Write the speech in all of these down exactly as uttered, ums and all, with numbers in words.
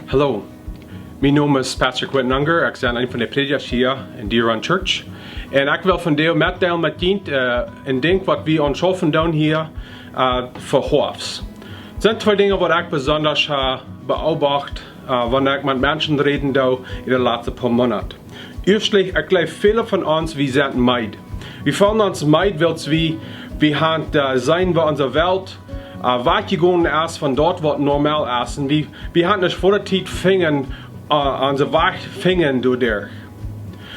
Hallo, mien Nomen es Pastor Quentin Unger. Ekj sie een von de Prädjasch hia en Deer Run Church. Un ekj well vondoag metdeelen met junt, äh, een Dinkj waut wie aunschaufen doonen hia, äh, fa Hoafs. Et sent twee Dinja waut ekj besonda, äh, beobacht, äh, wan ekj met Menschen räden doo en de latste poa Moonat. Ieeschtlich, ekj jleew, väle von ons, wie sent meed. Wie feelen ons meed, wiels wie, wie haben, äh, seenen, woo onse Welt, äh, wajchjegonen es von daut waut normal es. Un wie, wie haben eene schwoare Tiet finjen, äh, onse Wajch finjen doaderch.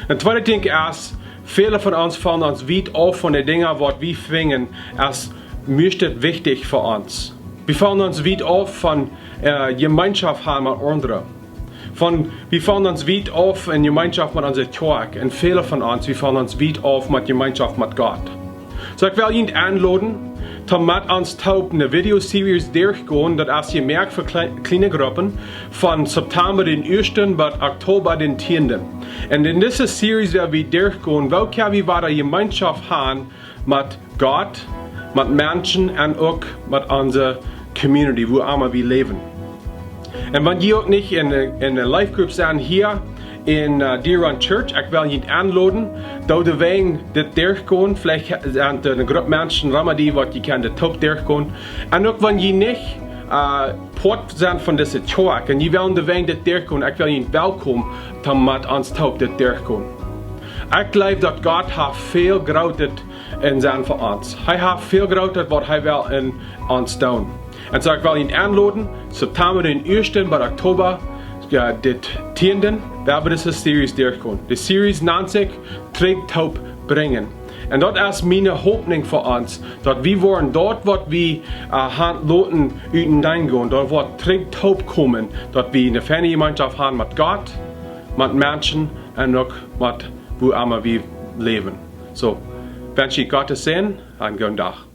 Een tweedet Dinkj es, väle von ons feelen ons wiet auf von de Dinja waut wie finjen aus meist wichtich fa ons. Wie feelen ons wiet auf von, äh, Jemeenschoft haben met aundre. Von, wie feelen ons wiet auf en Jemeenschoft met onse Kjoakj. Un väle von ons, wie feelen ons wiet auf met Jemeenschoft met Gott. Soo, ekj well junt enloden, toom met ons toop eene Video-Series derchgonen, daut es jemoakt fa kle-, kjliene Gruppen, von September dän ieeschten bat Oktoba dän tieenden. Un en dise Series woa wie derchgonen, woo kjenn wie wada Jemeenschoft haben met Gott, met Menschen un uk met onse community, wua emma wie läwen. Un wan jie uk nich en, en eene Life Group sent hia en, äh, Deer Run Church, ekj well junt enloden, doa de Wäaj dit derchgonen, veleicht sent doa eene Grupp Menschen, Ramadi, waut jie kjennen dit toop derchgonen. Un uk wan jie nich, äh, Poat sent von dise Kjoakj, un jie wellen de Wäaj dit derchgonen, ekj well junt welkom, toom met ons toop dit derchgonen. Ekj jleew daut Gott haft väl Grootet en sennen fa ons. Hee haft väl Grootet waut hee well en ons doonen. Un soo, ekj well junt enloden, September dän ieeschten bat Oktoba, jo, dän tieenden, woa wie dise Series derchgonen. De Series nant sikj Trigj toop brinjen. Un daut es miene Hopninj fa ons, daut wie woaren daut waut wie, äh, haben loten utenaunda gonen, daut woat trigj toop komen, daut wie eene feine Jemeenschoft haben met Gott, met Menschen un uk met wua emma wie läwen. Soo, wensch ekj Gott sienen Säajen un gooden Dach.